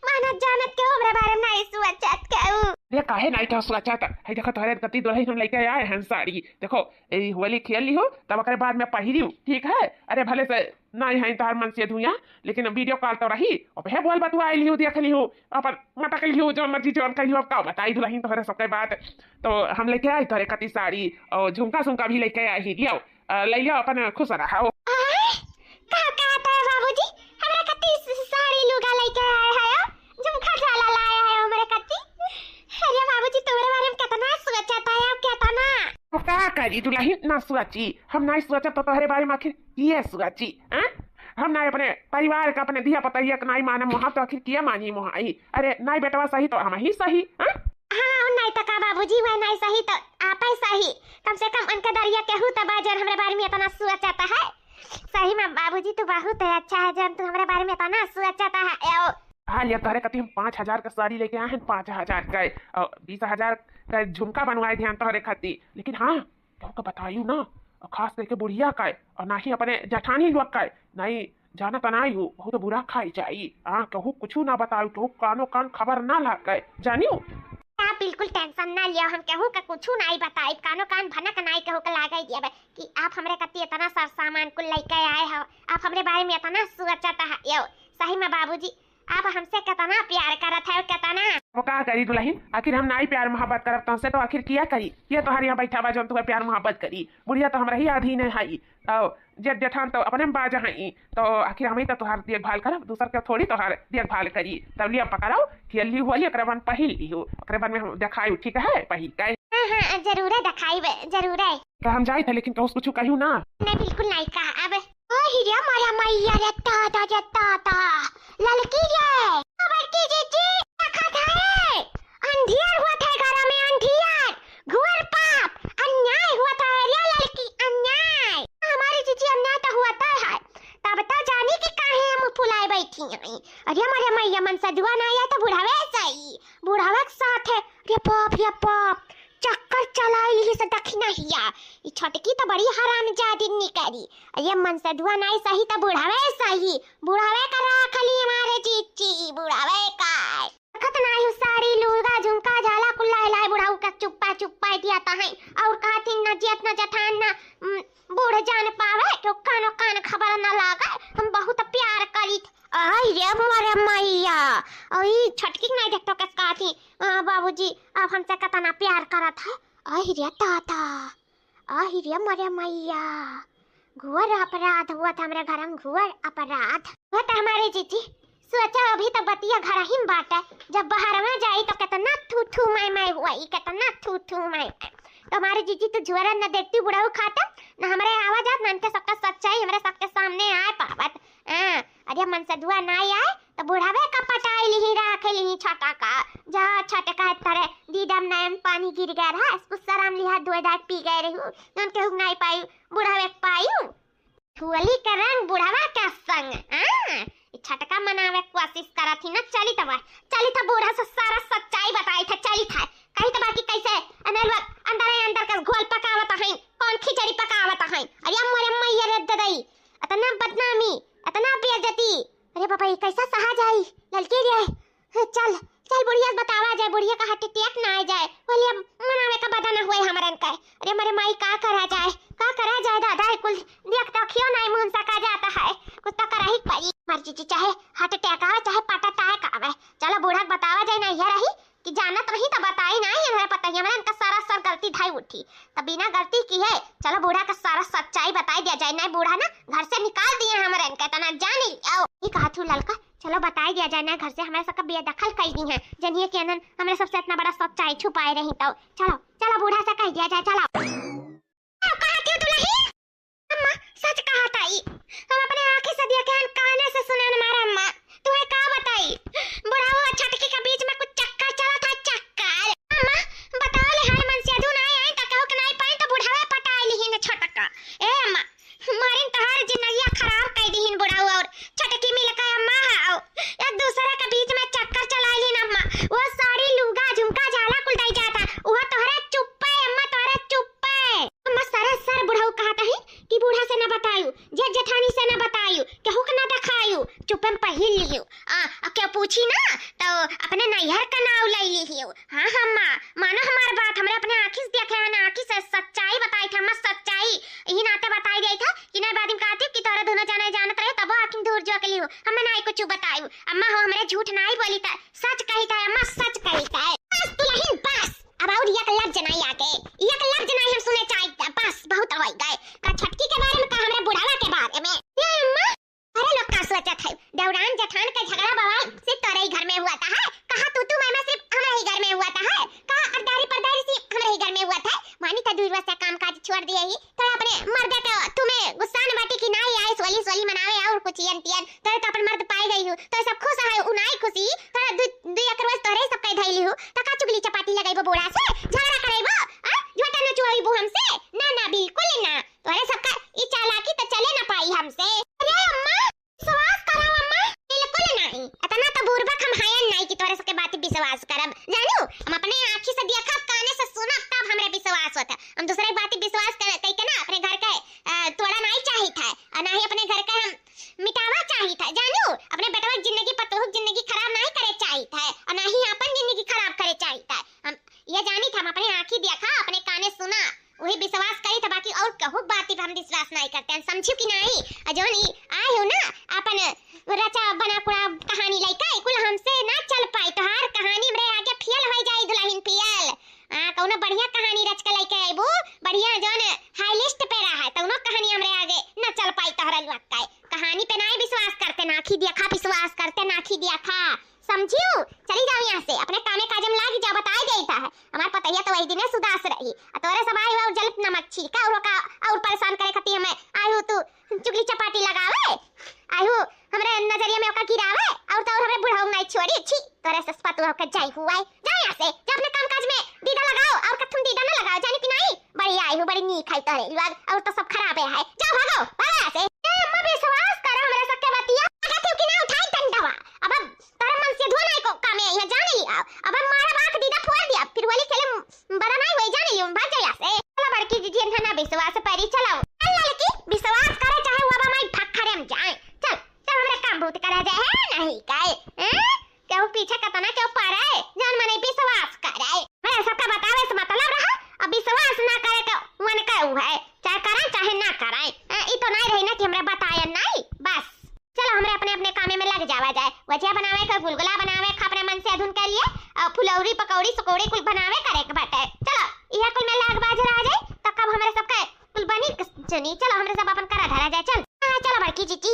मानत जानत, केहू हमरे बारे में नाई सोचत केहू। अरे काहे नाई तो सोचत? है देखो तोहरे कत्ती दुलहिन हम लइके आए हैं साड़ी, देखो ए होली खेल लिहू, तब ओकरे बाद में पहिरियो, ठीक है? अरे भले से नाई है तोहार मनसेधुआ, लेकिन वीडियो कॉल तो रही, अब है बोल बतुआ लिहू, देख लिहू, अपन मटक लिहू, जो मर्जी जौन कर लिहू, अब का बताई दुलहिन तोहरे सबके बात। तो हम लइके आई तोहरे कत्ती साड़ी और झुमका सुमका भी लइके आई ही, लियो, अ, ले लियो, अपन खुश रहो। आय, का कहत है बाबूजी? हमरा कत्ती स-, साड़ी लुगा लइके आए है, झुमका झाला लाए है हमरे कत्ती। अरे बाबूजी, तुम्हरे बारे में कितना सोचत है, कितना। तो का करी दुलहिन, ना सोची, हम नाई सोचब तो तोहरे बारे में आखिर के सोची, हैं? हम नाई अपने परिवार का, अपने धिया पतोहिया का नाई मानब मोहा, तो आखिर के मानी मोहा आई? अरे नाई बेटवा सही तो हमही सही, हैं? हाँ, नाई तो का बाबूजी, वह नाई सही तो आपे सही। कम से कम उनके दरिया केहू तो बा जौन हमरे बारे में इतना सोचत है। सही में बाबूजी, तू बहुत अच्छा है जौन तू हमरे बारे में इतना सोचत है। एओ। हाँ, लिया तोहरे खातिर हम पाँच हजार का साड़ी लइके आए हैं, पाँच हजार का, और बीस हजार का झुमका बनवाए दिहन तोहरे खातिर। लेकिन हाँ, केहू का बतायू ना, और खास करके बुढ़िया का, और ना ही अपने जेठानी लोग का, नाई जाना तो नाई हूँ, बहुत बुरा खाई जाई। हाँ, केहू कुछ ना बतायू, केहू कानो कान खबर ना लागे, जानियो। आप बिल्कुल टेंशन ना लियो, हम केहू का कुछ नाई बताई, कानो कान भनक नाई केहू का लागे दिया कि आप हमरे खातिर इतना सर सामान कुल लइके आए हो, आप हमरे बारे में इतना सोचत है। यो, सही में बाबूजी, आप हमसे कितना प्यार करत है, कितना। वो का करी दुलहिन, आखिर हम नाई प्यार मोहब्बत करब तुमसे, तो आखिर किया करी? ये तोहरे यहाँ बैठा बा, जौन तुम्हें प्यार मोहब्बत करी? बुढ़िया तो हमरा ही अधीन है, और जेठ जेठान तो अपने में बाज हैं, तो आखिर हम ही तो तोहार देखभाल करब, दूसर के थोड़ी तोहार देखभाल करी। तब लिया पकड़ो, खेल ली होली, ओकरे बाद पहिर लिहू, ओकरे बाद में हम देखाई, ठीक है, पहिर के। हाँ, हाँ, जरूर है, देखाई बे, जरूर है। तो हम जाइत है, लेकिन कहूँ कुछ कहियो ना। नहीं, बिल्कुल नहीं कहा अब। ओ हिरिया मारा मैया रे दादा रे दादा, ललकी रे, ओ बड़की जीजी, देखत है, अंधियर होत है घर में, अंधियर, घोर पाप, अन्याय होत है रे ललकी, अन्याय। हमारी जीजी अन्याय तो होत है, तब तो जानी कि काहे हम फुलाए बैठी हैं। अरे मारे मैया, मनसेधुआ ना आया तो बुढ़ावे इस दखिना हिया, ई छोटकी त बड़ी हरामजादी निकरी। अरे मनसेधुआ नाई सही त बुढ़ावे सही, बुढ़ावे का राख ली हमारे जीजी, बुढ़ावे का। देखत नाई हु साड़ी, लुगा, झुमका, झाला, कुल लाए लाए बुढ़ऊ का चुप्पा चुप्पा दिया तहई। और कहथिन न जेठ न जेठान न, उम, बूढ़ जान पावे, कि कानो कान खबर न लागे, हम बहुत प्यार करीत। आई रे मोरे मैया, और ई छोटकी के नाई देखतो कस कहथी, "अ, बाबूजी, आप हमसे कितना प्यार करत है।" आई रे दादा, आई रे मोरे मैया, घोर अपराध हुआ था हमरे घर में, घोर अपराध हुआ था हमारे जीजी। सोचा अभी तो बतिया घर ही में बाटे, जब बाहर में जाई तो कितना थू थू मैं मैं हुआ, ई कितना थू थू मैं मैं। तो हमारे जीजी तो झुअरन न देखती बुढ़ऊ खाते, न हमरे आवा जात, न इनके सबका सच्चाई हमरे सबके सामने आए पावत। हाँ, अरे मनसेधुआ नाई आए तो बुढ़ावे का पटाई लिही, राखे लिही छोटा का। जा छोटे का तरे दीदम नयन पानी गिर गया रहा, इसको सराम लिहा, दो दाग पी गए रहू, उनके हुक नाई पाई, बुढ़ावे के पाई। होली के रंग बुढ़ावा के संग, हाँ, ई छोटका मनावे के कोशिश करत ही ना। चली तब, चली तब बूढ़ा से सारा सच्चाई बताई था, चली था। कही तब कि कैसे अनेर लोग अंदर ही अंदर के घोल पकावत हैं, कौन खिचड़ी पकावत हैं। अरे मोरे मैया रे ददई, इतना बदनामी, इतना बेइज्जती। अरे बाबा, ये कैसा सहा जाई? ललकी रे, चल, चल बुढ़िया से बतावा जाए, बुढ़िया का heart attack ना आ जाए। बोलिए, मनावे का बदा ना हुए हमरन के। अरे मोरे माई, का करा जाए, का करा जाए दादा, है कुल देख तो खियो नाई मुंह सका जाता है, कुछ तो करा ही पड़ी। मर जीजी, चाहे heart attack आवे, चाहे पटा attack आवे, चलो बूढ़ा के बतावा जाए, ना ये रही कि जानत रही तो बताई ना, ये हमरा पता ही, हमरा इनका सारा सर गलती धाई उठी, तब बिना गलती की है। चलो बूढ़ा का सारा सच्चाई बताई दिया जाए, नहीं बूढ़ा ना घर से निकाल दिए हमरा इनका, इतना जान लियो। ये कहा तू ललका, चलो बताई दिया जाए ना घर से, हमरा सबका बेदखल कर दी है, जनिए के अनन हमरा सबसे इतना बड़ा सच्चाई छुपाए रही तो। चलो, चलो बूढ़ा से कह दिया जाए, चलो। का कहत हो दुलही? अम्मा, सच कहत आई। हम अपने आँखी से देखे हन, काने से सुने हन मारा अम्मा। तुहे का बताई? बुढ़ाऊ और छोटकी के बीच में कुछ चक्कर चलत है, चक्कर। अम्मा, बताओ ले, हाय मनसेधु नाई आई, त कहू के नाई पाई, त बुढ़ावे पटाई लिही न छोटका। ए अम्मा, मारिन तोहार जिंदगिया खराब कर दीहिन बुढ़ाऊ और छोटकी मिलकर अम्मा हाओ। एक दूसरे के बीच में चक्कर चलाइलिन अम्मा। वो साड़ी, लुगा, झुमका, झाला कुल दई जाता। वो तोहरे चुप्पे अम्मा, तोहरे चुप्पे। अम्मा सरासर बुढ़ऊ कहत ही कि बूढ़ा से ना बतायू, जेठ जेठानी से ना बतायू, केहू के ना देखायू, चुप्पे में पहिर लियू। आ, आ केहू पूछी ना तो अपने नैहर का नाव ले लियू। हाँ, हाँ, अम्मा, मानो हमार बात, हमरे अपने आँखी से देखे हैं ना, आँखी से सच्चाई बताई थे अम्मा, सच्चाई। यही नाते बताई गई था कि नहीं, बाद में कहती कि तोहरे दोनों जने जानत रहे, तबो आँखी में धूर जो के लियू, हमें नहीं कुछ बतायू। अम्मा हो, हमरे झूठ नहीं बोली था, सच कही था अम्मा, सच कही था। बस दुलहिन, बस, अब और एक लफ्ज नहीं आगे, एक लफ्ज नहीं हम सुने चाहिए, बस बहुत हो गए। का छोटकी के बारे में, का हमरे बुढ़ावा के बारे में? ए अम्मा, अरे लोग का सोचत है, देवरान जेठान के झगड़ा बवाल सिर्फ तोरे ही घर में हुआ था है? कहा तू तू मैं मैं सिर्फ हमरे ही घर में हुआ था है? कहा अरदारी परदारी सिर्फ हमरे ही घर में हुआ था है? मानी तो दूर से काम काज छोड़ दिए ही, तो अपने मर्दे के तुम्हें गुस्सा न बाटी कि नाई आई सोली सोली मनावे और कुछ यन तियन, तो तो अपन मर्द पाई गई हूँ, तो सब खुश है, उ नाई खुशी, तो दु, दु एक रोज तोरे सब कह धैली हूँ, तो का चुगली चपाटी लगाइबो बूढ़ा से, झगड़ा कराइबो, आ? झोटा नचवाइबो हमसे? ना, ना, बिल्कुल ना। तोरे सबका ई चालाकी तो चले ना पाई हमसे। अरे अम्मा, विश्वास करो अम्मा, बिल्कुल नहीं। इतना तो बुर्बक हम हयन नहीं कि तोरे सबके बात विश्वास करब। जानू, हम अपने आँखी से देखब, काने से सुनब, तब हमरे विश्वास होता। हम दूसरे की बात विश्वास कर, कई के ना अपने घर के, अ, तोड़ा नहीं चाहित है, और ना ही अपने घर के हम मिटावा चाहित है। जानू, अपने बेटवा की जिंदगी, पतोह की जिंदगी खराब नहीं करे चाहित है, और ना ही अपन जिंदगी खराब करे चाहित है। हम ये जानी था, हम अपने आँखी देखा, अपने काने सुना, वही विश्वास करी था, बाकी और कहू बात पे हम विश्वास नहीं करते हैं, समझू कि नहीं? आ जौन ई आए हो ना, अपन रचा बना कुड़ा कहानी लइका, ई कुल हमसे ना चल पाई, तोहार कहानी हमरे आगे फेल हो जाई, दुलहिन फेल। आ, कौनो बढ़िया कहानी रच के लइके अइबू, बढ़िया जौन high list पे रहा है, तौनो कहानी हमरे आगे ना चल पाई, तोहरा लुआक का कहानी पे नहीं विश्वास करते, ना आँखी देखा विश्वास करते, ना आँखी देखा। समझियो? चली जाओ यहाँ से, अपने कामे काज में लागी जाओ, बताई देता है। हमार पतैया तो वही दिने सुदास रही। आ तोरे सब आई हो और जलत नमक छिड़का और ओका और परेशान करे खातिर हमें आई हो तू चुगली चपाटी लगावे। आई हो हमरे नजरिया में ओका गिरावे और तो और हमरे बुढ़ऊ नहीं छोड़ी। छी, तोरे से पतुआ के जाई हुआ है। जाओ यहाँ से, जा अपने काम काज में दीदा लगाओ और कथुन दीदा ना लगाओ, जानी कि नहीं? बड़ी आई हो, बड़ी नीक है तोरे लुआग और तो सब खराबे है। जाओ भागो, भागो यहाँ से। ए, अम्मा विश्वास करो हमरे सबके बतिया। आगे क्यों कि ना उठाई डंडवा। अब तोरे मनसेधुआ नाई को कामे आई है, जान लिया। अब हम मारा बाख दीदा फोड़ दिया, फिर होली खेले बदा नाई होई, जान लियो, भाग जा यहाँ से। विश्वास परी चलाओ। चल ललकी, विश्वास करे चाहे वो अब हमारी फखरे में जाए। चल, चल हमरे काम बहुत करा जाए है, नहीं काए? हैं? केहू पीछे कतना केहू पड़े, जौन मने विश्वास करे। मेरे सबका बतावे से मतलब रहा, अब विश्वास ना करे के मन के उ है, चाहे करे चाहे ना करे। ए, ई तो नहीं रही ना कि हमरा बताए नहीं, बस। चलो हमरे अपने अपने कामे में लग जावा जाए, वजिया बनावे के, गुलगुला बनावे के अपने मनसेधुन के लिए, और फुलौरी पकौड़ी सकौड़ी कुल बनावे करे के बाटे। चलो इहे कुल में लाग बाज रहा जाए, तो कब हमरे सबके कुल बनी चुनी। चलो हमरे सब अपन करा धरा जाए। चल हाँ, चलो बड़की जीजी।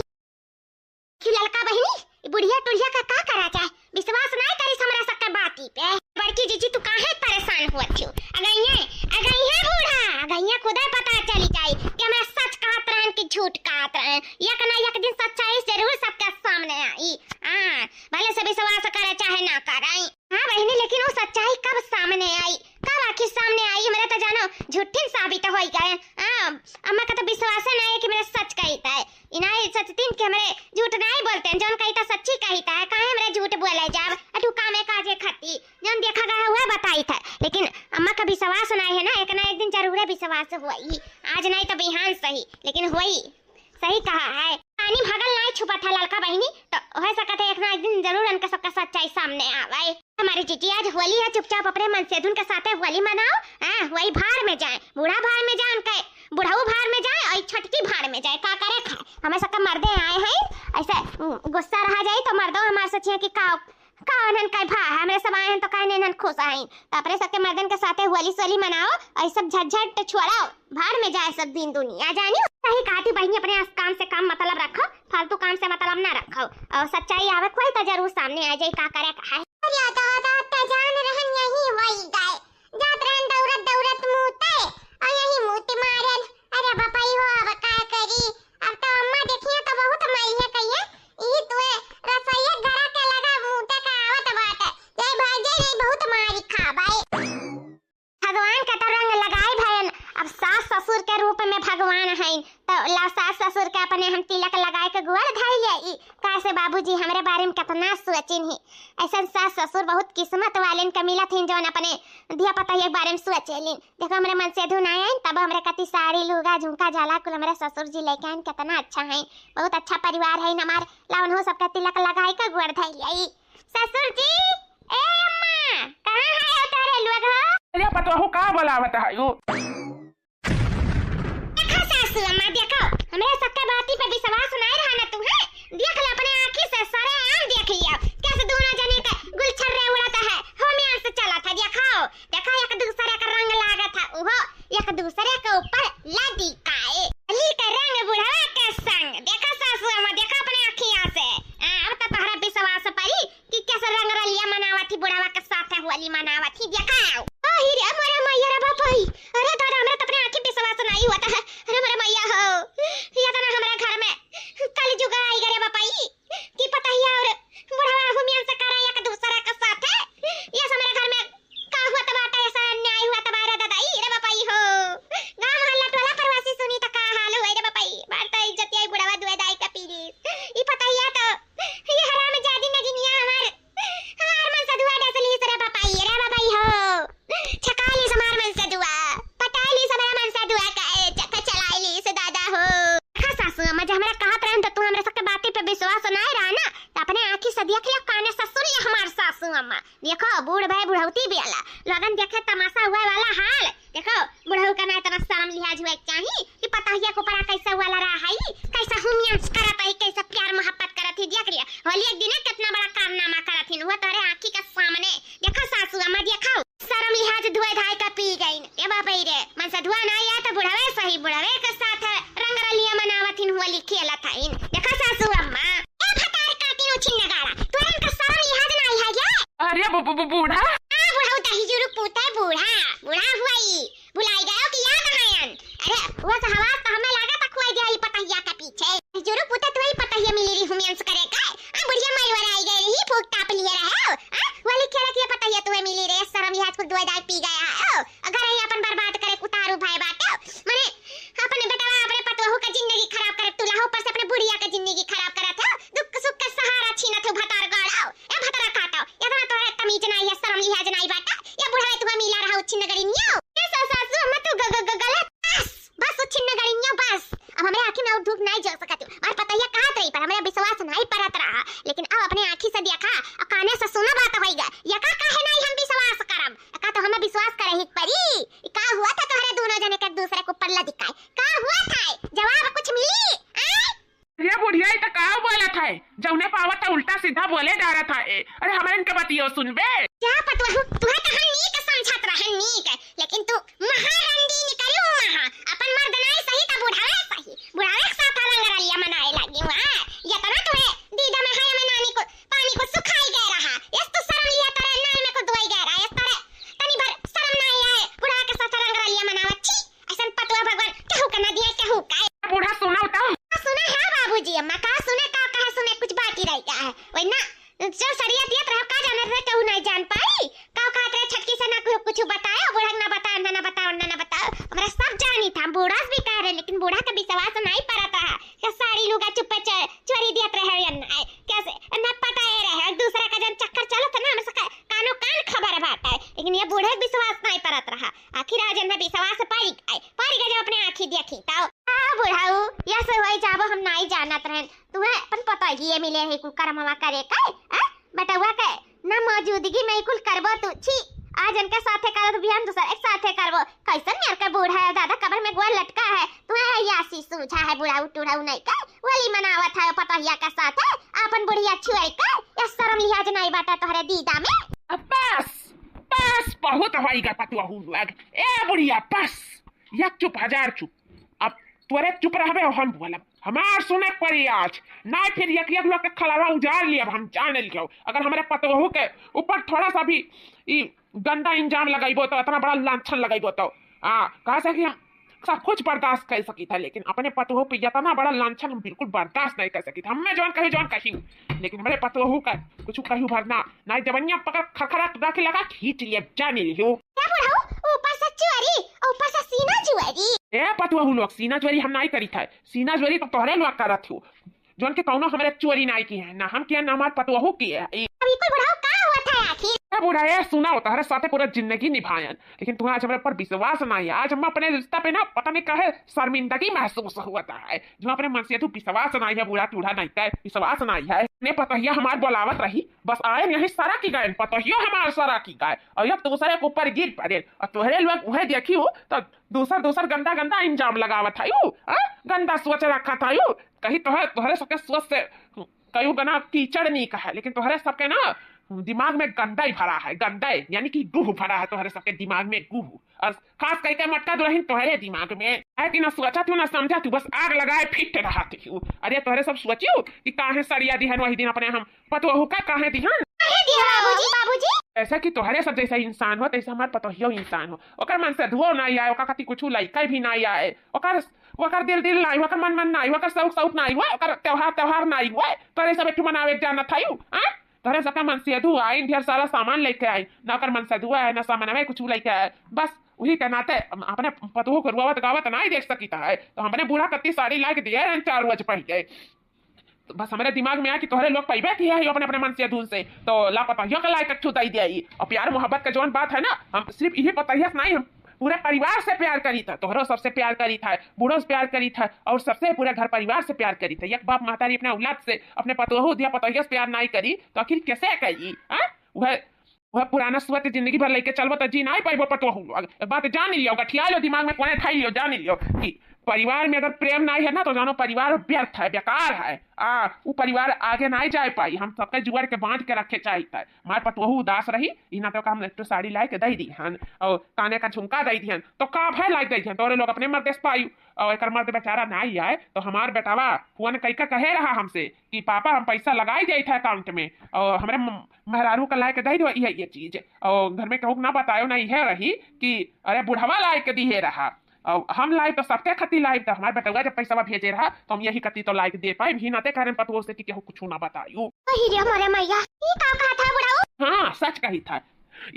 क्यों ललका बहिनी, ई बुढ़िया टुढ़िया का का करा जाए? विश्वास नाय करिस हमरा सबके बाती पे। बड़की जीजी तू काहे परेशान हुआ थियो? अगइये, अगइये बूढ़ा, अगइये खुदे पता चली जाई कि हमरा सच कहत रहन कि झूठ कहत रहन। एक ना एक दिन सच्चाई जरूर सबके सामने आई। हाँ, भले से विश्वास करे चाहे ना करे। हाँ बहिनी, लेकिन वो सच्चाई कब सामने आई, कब आखिर सामने आई? हमरा तो जानो झूठिन साबित होई गए। हाँ, अम्मा का तो विश्वास नहीं है कि मेरा सच कहता है। इनाई सचतिन के हमरे झूठ नाई बोलते हैं, जौन कहिता सच्ची कहिता है, काहे हमरे झूठ बोले जाब? अटू कामे काजे खाती, जौन देखा गया हुआ बताई था, लेकिन अम्मा का विश्वास नाई है ना, एक ना एक दिन जरूर विश्वास हुई। आज नाई तो बिहान सही, लेकिन हुई। सही कहा है, पानी भगल नाई छुपा था ललका बहिनी, तो हो सकत है एक ना एक दिन जरूर इनका सबका सच्चाई सामने आवे। हमारी जीजी आज होली है, चुपचाप अपने मनसेधुन के साथे होली मनाओ। हाँ, वही भाड़ में जाए, बूढ़ा भाड़ में जाए, उनके बुढ़ऊ भाड़ में जाए और छोटकी भाड़ में जाए, का करे खाए? हमें सबका मर्दे आए हैं, ऐसे, उम, गुस्सा रहा जाए तो मर्दो हमारे सोचिए कि का, का उन्हन का भा है, हमरे सब आए हैं तो काहे नहीं इन्हन खुश हैं? तो अपने सबके मर्दन के साथे होली सोली मनाओ और सब झंझट छोड़ाओ, भाड़ में जाए सब दिन दुनिया जानी। सही कहती बहिनी, अपने अस-, काम से काम मतलब रखो, फालतू काम से मतलब ना रखो, और सच्चाई आवे कोई तो जरूर सामने आ जाए, का करे का है। अरे दादा, त जान रहन यही होई गए। जात रहन दौड़त दौड़त मूते, और यही मूत मारन। अरे बपई हो, अब का करी? अब तो अम्मा देखिए तो बहुत माई है कहिए, ई तुए रसोईया घरा के लगा मूते का आवत बाटे। जय भाई जय, नहीं बहुत मारी खाबाई। भगवान का तो रंग लगाई भयन, अब सास ससुर के रूप में भगवान हैं, तो ला सास ससुर के अपने हम तिलक लगाए के गुआर धई ले। ई काहे से बाबूजी हमरे बारे में कितना सोचिन ही। ऐसन सास ससुर बहुत किस्मत वालेन के मिलत हिन, जौन अपने धिया पतहिया के बारे में सोचेलिन। देखो, हमरे मनसेधुन आए हैं, तब हमरे कति साड़ी, लुगा, झुमका, झाला कुल हमरे ससुर जी लेके आइन, कितना अच्छा हैं, बहुत अच्छा परिवार है हमार। ला उन्हों सबका तिलक लगाई के गुआर धई ले। ससुर जी, ए अम्मा, कहाँ है तोरे लोग हो? अरे पतोहू का बोलावत है यू? देखो सासू अम्मा, देखो, हमरे सबके बाती पे विश्वास नहीं रहा ना तू, हैं? देख ले अपने आँखी से, सरेआम देख लिया, कैसे दोनों जने के गुलछर्रे उड़त है, होमियान से चलत है, देखो, देखो एक दूसरे का रंग लागत है, उहो एक दूसरे के ऊपर लदिकाए। होली के रंग बुढ़वा के संग, देखो सासू अम्मा, देखो अपने आँखिया से, आ, अब तो तोहरा विश्वास पड़ी कि कैसे रंगरलिया मनावत ही बुढ़वा के साथ होली मनावत ही, देखाओ। ओ ही रे, मोरे मैया रे बापई, अरे दादा, हमरा तो अपने आँखी विश्वास नहीं होता है। अरे मोरे मैया हो, ये तो ना हमरा घर में कलजुग आई गरे बापई, कि पतहिया और बुढ़वा हुमियन से करा एक दूसरे के साथ है। ये से हमरे घर में का हुआ तबाटा, ऐसा अन्याय हुआ तबारा दादाई रे बापई हो। गाँव मोहल्ला टोला परवासी सुनी तो का हाल हुआ रे बापई, मार तो इज्जत आई बुढ़वा दुए दाई का पीरी। ई पतहिया तो ये हरामजादी नगिनिया हमार, हमार मनसेधुआ डसलीस रे बापाई, रे बापाई हो। छकालीस हमार मनसेधुआ, पटालीस हमार मनसेधुआ का, ए, चक्का चलाईलीस दादा हो। हाँ सासू अम्मा, जे हमरा कहत रहन त तू हमरा सबके बाती पे विश्वास नाय रहा ना, त अपने आँखी से देख लिया, काने से सुन लिया हमार सासू अम्मा। देखो, बूढ़ भए बुढ़ौती बेला, लोगन देखे तमाशा हुए वाला हाल। देखो, बुढ़ऊ का ना इतना शर्म लिहाज हुए के चाही कि पतहिया के ऊपर कैसे वाला रहा है, कैसे हुमियंस करत है, कैसे प्यार मोहब्बत करत है। देख लिया, होली एक दिन कितना बड़ा कारनामा करत है, वो तोरे आँखी के सामने। देखो सासू अम्मा, देखो, शर्म लिहाज धोए धाए का पी गईन। ए बाप रे, मनसेधुआ ना आया तो बुढ़वे सही, बुढ़वे के साथ रंगरलिया मनावत हिन, होली खेलत हईन। देखो सासू अम्मा, ए भतार काटी उछिन नगाड़ा, तोरे इनका शर्म लिहाज ना आई है क्या? अरे बु-, बु-, बु-, बूढ़ा। हाँ, बुढ़ऊ दही जुरुक पूते बूढ़ा, बूढ़ा हुआ ई। भुलाई गयो कि याद है अन? अरे, वो सहवास तो हमें लगा था खोए दिया ई पतहिया के पीछे। जुरुक पूते तू ही पतहिया मिली रही हुमियंस करे का? आ, बुढ़िया माई वर आई गई रही, फूक ताप लिए रहे हो। आ, वाली खेला किया पतहिया तुम्हें मिली रे, शर्म लिहाज कुल दुए दाई पी गया है। ओ, अगर ये अपन बर्बाद करे उतारू भाई बाटे। मने, अपने बेटवा, अपने पतोहू का जिंदगी खराब करे, तू लाहो ऊपर से अपने बुढ़िया का जिंदगी खराब करत हो। दुख सुख का सहारा छीनत हो भतार गाड़ाओ। ए भतरा काटो, इतना तो है तमीज नहीं है, शर्म लिहाज दियो सुनबे। क्या पतोहू, तुहे तो हम नीक समझत रहे, नीक, लेकिन तू महारंडी निकलू महा, अपन मर्द नाई सही त बुढ़ावे सही, बुढ़ावे के साथ रंग रलिया मनाए लागी हुआ। यतना तुहे दीदा में है, हमें नानी को पानी को सुखाई गए रहा, यस तू शर्म लिया तरे नाई में को दुआई गए रहा, यस तरे तनी भर शर्म नाई आए, बुढ़ावे के साथ रंग रलिया मनावत छी। ऐसन पतोह भगवान केहू के ना दिए, केहू का। बूढ़ा सुना तो। का सुने है बाबूजी, अम्मा का सुने, का कहे सुने, कुछ बाकी रह गया है। वही ना, जो सरिया दियत रहो, का जानत रहे, केहू नहीं जान पाई। का कहत रहे, छटकी से ना कुछ, कुछ बताए, बूढ़ा के ना बताए, ना, ना बताओ, ना, ना बताओ। हमरा सब जानी था, बूढ़ा से भी कह रहे, लेकिन बूढ़ा के विश्वास नहीं परत रहा। का साड़ी लुगा चुप्पे च-, चोरी दियत रहे, या नहीं, कैसे, ना पटाए रहे, दूसरा का जन चक्कर चलत ना, हमरा सबका कानो कान खबर बाटे, लेकिन ये बूढ़ा के विश्वास नहीं परत रहा। आखिर आज इन्हें विश्वास पड़ गए, पड़ गए जब अपने आँखी देखी तब। आ बुढ़ऊ, यस होई जाबो हम नाई जानत रहन। तुहे अपन पतोहिए मिले है कुल करमवा करे के, आ? बेटउआ के ना मौजूदगी में कुल करबो तू, छी। आज इनके साथे करत बिहान दूसर एक साथे करबो। कैसन मेर के बूढ़ा है दादा, कबर में गोड़ लटका है। तुहे है यासी सूझा है बुढ़ऊ टुढ़ऊ नहीं के। वली मनावत है पतोहिया के साथे, अपन बुढ़िया छुए के। या शर्म लिहाज नहीं बाटा तोहरे दीदा में। अब बस, बस, बहुत होई गा पतोहू लोग। ए बुढ़िया, बस, एक चुप हजार चुप। अब तोरे चुप रहबे, हम बोलब। हमार सुने के पड़ी आज, ना फिर एक एक लोग के खलवा उजाड़ लियब हम, जान लियो। अगर हमरे पतोहू के ऊपर थोड़ा सा भी ई गंदा इंजाम लगाइबो तो, इतना बड़ा लांछन लगाइबो तो, हाँ, कहा से कि हम सब कुछ बर्दाश्त कर सकी था, लेकिन अपने पतोहू पे इतना बड़ा लांछन हम बिल्कुल बर्दाश्त नहीं कर सकी था। हमें जौन कही, जौन कही, लेकिन हमरे पतोहू का कुछ कही भरना, ना जवनिया पकड़ खरखरा राखी लगा खींच लिए, जान लियो। क्या बुढ़ऊ, ऊपर से चोरी, ऊपर से सीना चोरी। ए पतोहू लोग, सीना चोरी हम नहीं करी था, सीना चोरी तो तोहरे लोग करत हो, जौन के कौनो हमरे चोरी नाई की है, ना हम किया, ना हमार पतोहू की है। ई अब ई कुल बुढ़ऊ का हुआ था आखिर? ए बुढ़ा, ए सुना, तोहरे साथे पूरा जिंदगी निभायन, लेकिन तुम्हें आज हमरे पर विश्वास नाई है। आज हम अपने रिश्ता पे ना पता नहीं काहे शर्मिंदगी महसूस हुआ था है, जो अपने मन से तू विश्वास नाई है, बूढ़ा टूढ़ा नाई का विश्वास नाई है। ने पतोहिया हमार बोलावत रही, बस आए यही सरा की गायन, पतोहियो हमार सरा की गाय, और अब दूसरे के ऊपर गिर पड़े, और तोहरे लोग वह देखी हो तो दूसर दूसर गंदा गंदा इंजाम लगावत है यू, हाँ? गंदा सोच रखा था यू। कहीं तोहरे, तोहरे सबके सोच से कई गना कीचड़ नहीं कहा, लेकिन तोहरे सबके ना दिमाग में गंदा ही भरा है, गंदा ही, यानी कि गुह भरा है तोहरे सबके दिमाग में, गुह। और खास करके मटका दुल्हन तोहरे दिमाग में है कि ना सोचा तू ना समझा तू, बस आग लगाए फिट रहा तू। अरे तोहरे सब सोचियो कि काहे सड़िया दिहन वही दिन अपने हम पतोहू का काहे दिहन? काहे दिहन बाबूजी? बाबूजी? ऐसा कि तोहरे सब जैसा इंसान हो, तैसा हमार पतोहियो इंसान हो। ओकर मन से धुओ नाई आए, ओकर खातिर कुछ लइका भी नाई आए, ओकर, ओकर दिल दिल नाई, ओकर मन मन नाई, ओकर शौक शौक नाई हुआ, ओकर त्योहार त्योहार नाई हुआ। तोहरे सब एक ठो मनावे के जानत हयू, हाँ? तोहरे सबका मन से धुआ आई, ढेर सारा सामान लेके आई, ना ओकर मन से धुआ है, ना सामान में कुछ लेके आए। बस वही के नाते हम अपने पतोहू को रुआवत गावत नाई देख सकित है, तो हमने बूढ़ा कत्ती साड़ी ला के दिए रहन चार रोज पहले। तो बस हमरे दिमाग में आया कि तोहरे लोग पैबे किया है अपने, अपने मन से धुन से, तो ला पतोहियो के लायक अच्छू दई दिया। और प्यार मोहब्बत का जौन बात है ना, हम सिर्फ यही पतोहिया से नहीं, हम पूरे परिवार से प्यार करी था, तोहरो सबसे प्यार करी था, बूढ़ो से प्यार करी था, और सबसे पूरे घर परिवार से प्यार करी था। एक बाप महतारी अपने औलाद से, अपने पतोहू दिया पतोहिया से प्यार नहीं करी, तो आखिर कैसे करी? हाँ? वह, वह पुराना सोच जिंदगी भर लेके चलबो तो जी नहीं पाइबो पतोहू लोग। एक बात जान लियो, गठिया लो, दिमाग में कोने ठाई लियो, जान लियो कि परिवार में अगर प्रेम नहीं है ना, तो जानो परिवार व्यर्थ है, बेकार है। आ, उ परिवार आगे नहीं जाए पाई। हम सबके जुआर के बांध के रखे चाहिए। हमार पतोहू उदास रही, इना तो हम एक ठो साड़ी लाए के दे दी हन और काने का झुमका दे दी हन, तो का भय लाग दे दी हन, तोरे लोग अपने मर्दे से पायू। और एकर मर्द बेचारा नहीं आए, तो हमार बेटावा फोन कई के कहे रहा हमसे कि पापा हम पैसा लगाई जाई था अकाउंट में, और हमरे म-, मेहरारू का लाए के दे दो ये, ये चीज। और घर में कहूँ ना बतायो ना, यह रही कि अरे बुढ़वा लाए के दिए रहा, और हम लाइब तो सबके खती लाइब, तो हमार बेटवा जब पैसा भेजे रहा तो हम यही कती तो लाइब दे पाइब ही नाते, कारण पतोह से कि केहू कुछ ना बतायू। अहि रे मोरे मैया, ई का कहा था बुढ़ऊ? हाँ, सच कही था,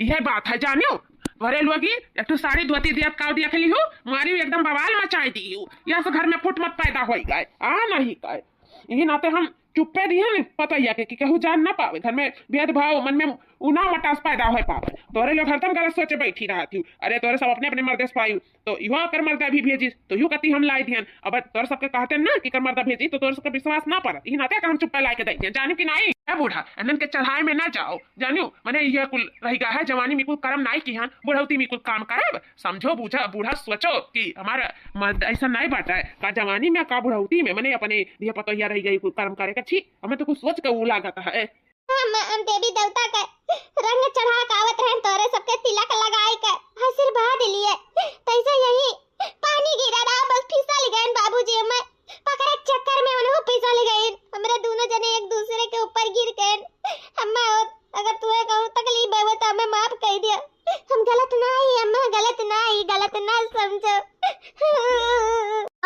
यह बात है जानियो। घरे लोगी एक ठो साड़ी धोती दिया, काव दिया खेली हो, मारी एकदम बवाल मचाई दी हो, यह से घर में फुट मत पैदा होई गए, आ नहीं गए। यही नाते हम चुप्पे दिहन पतोहिया के कि केहू जान ना पावे, घर में भेदभाव मन में उनाव मटास पैदा होए पावे। तोरे लोग हरदम गलत सोचे बैठी रहत हू। अरे तोरे सब अपने अपने मर्दे से पायू, तो इहो ओकर मर्दा भी भेजिस, तो इहो कती हम लाई दिहन। अब तोरे सबके कहते ना कि कर मर्दा भेजी, तो तोरे सबके विश्वास ना पड़त, इही नाते हम चुप्पे लाए के दे दिहन। जानियो कि नाई, ए बूढ़ा, इनन के चढ़ाए में ना जाओ, जानियो, मने ये कुल रह गया है, जवानी में कुल कर्म नाई किहन, बुढ़ौती में कुल काम करब। समझो, बूझा, बूढ़ा सोचो कि हमारा मर्द ऐसा नहीं बाटा है, का जवानी में, का बुढ़ौती में, मने अपने दिया पतोहिया रह गई कुल कर्म करे का। छी, हमें तो कुछ सोच के वो लागत है। हम, हम देवी देवता के रंग चढ़ा के आवत रहन तोरे सबके तिलक लगाए के आशीर्वाद लिए, तैसे यही पानी गिरा रहा, बस फिसल गए बाबूजी। मैं पकड़े चक्कर में उन्हों फिसल गए, हमरा दोनों जने एक दूसरे के ऊपर गिर गए। अम्मा, अगर तुहे कहूँ तकलीफ बा तो हमें माफ कर दिया। हम गलत ना ही, अम्मा, गलत ना ही, गलत ना समझो।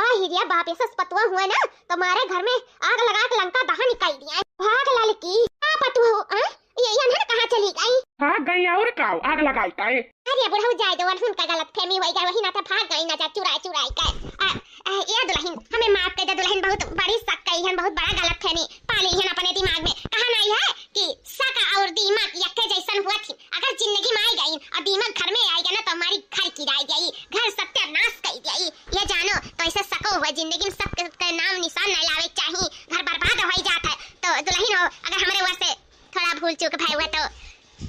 आ हिरिया बाप, ऐसा पतुआ हुआ ना, तुम्हारे घर में आग लगा के लंका दहन कर दिया। भाग लाल की, आ पतुआ हो, आ? ये, ये अनहन कहाँ चली गई? भाग गई और का, आग लगाई का है? अरे बुढ़ऊ, जाए दो, उनका गलत फहमी होई गई, वही ना तो भाग गई ना जा चुराई चुराई का। आ, आ, ये दुल्हन, हमें माफ कर दे दुल्हन, बहुत बड़ी शक कई हन, बहुत बड़ा गलत फहमी पाली हन अपने दिमाग में। कहा नहीं है कि शक और दिमाग यक्के जैसन हुआ थी। अगर जिंदगी में आई गई और दिमाग घर में आई गया ना, तो हमारी घर गिराई गई, घर सत्यानाश कर गई। ये जानो, तो ऐसे शको हुआ, जिंदगी में शक के नाम निशान नहीं लावे चाहिए, घर बर्बाद हो ही जाता है। तो दुल्हन हो, अगर हमारे ओर से थोड़ा भूल चूक भय हुआ तो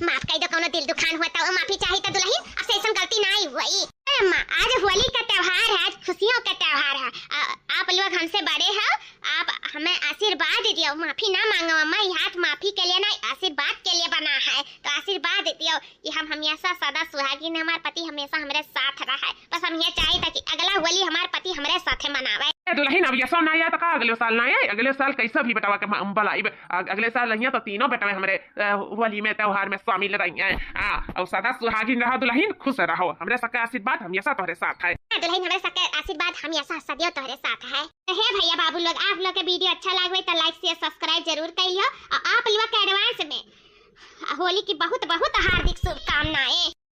माफ कर दो, कौनो दिल दुखान हुआ तो माफी चाही तो दुल्हन, अब से ऐसन गलती ना आई हुई। अरे अम्मा, आज होली का त्योहार है, आज खुशियों का त्योहार है। आ, आप लोग हमसे बड़े हो, आप हमें आशीर्वाद दियो, माफी ना मांगो अम्मा, ये हाथ माफी के लिए ना, आशीर्वाद के लिए बना है, तो आशीर्वाद दियो कि हम हमेशा सदा सुहागिन, हमार पति हमेशा हमरे साथ रहे। बस हम ये चाहित कि अगला होली हमार पति हमरे साथे मनावे। ए दुल्हन, अब यसो ना आया तो का अगले साल ना आए? अगले साल कैसा भी बेटवा के हम बुलाइब। अग-, अगले साल अहिया तो तीनों बेटवे हमरे, अ, होली में, त्योहार में शामिल रही हैं। आ, और सदा सुहागिन रहो दुल्हन, खुश रहो। हमरे सबके आशीर्वाद हमेशा तोहरे साथ है। हाँ दुल्हन, हमरे सबके आशीर्वाद हमेशा सदियों तोहरे साथ है। तो हे भैया बाबू लोग, आप लोग के video अच्छा लागवे तो like, share, subscribe जरूर कर लियो। और आप लोग के advance में होली की बहुत बहुत हार्दिक शुभकामनाएं।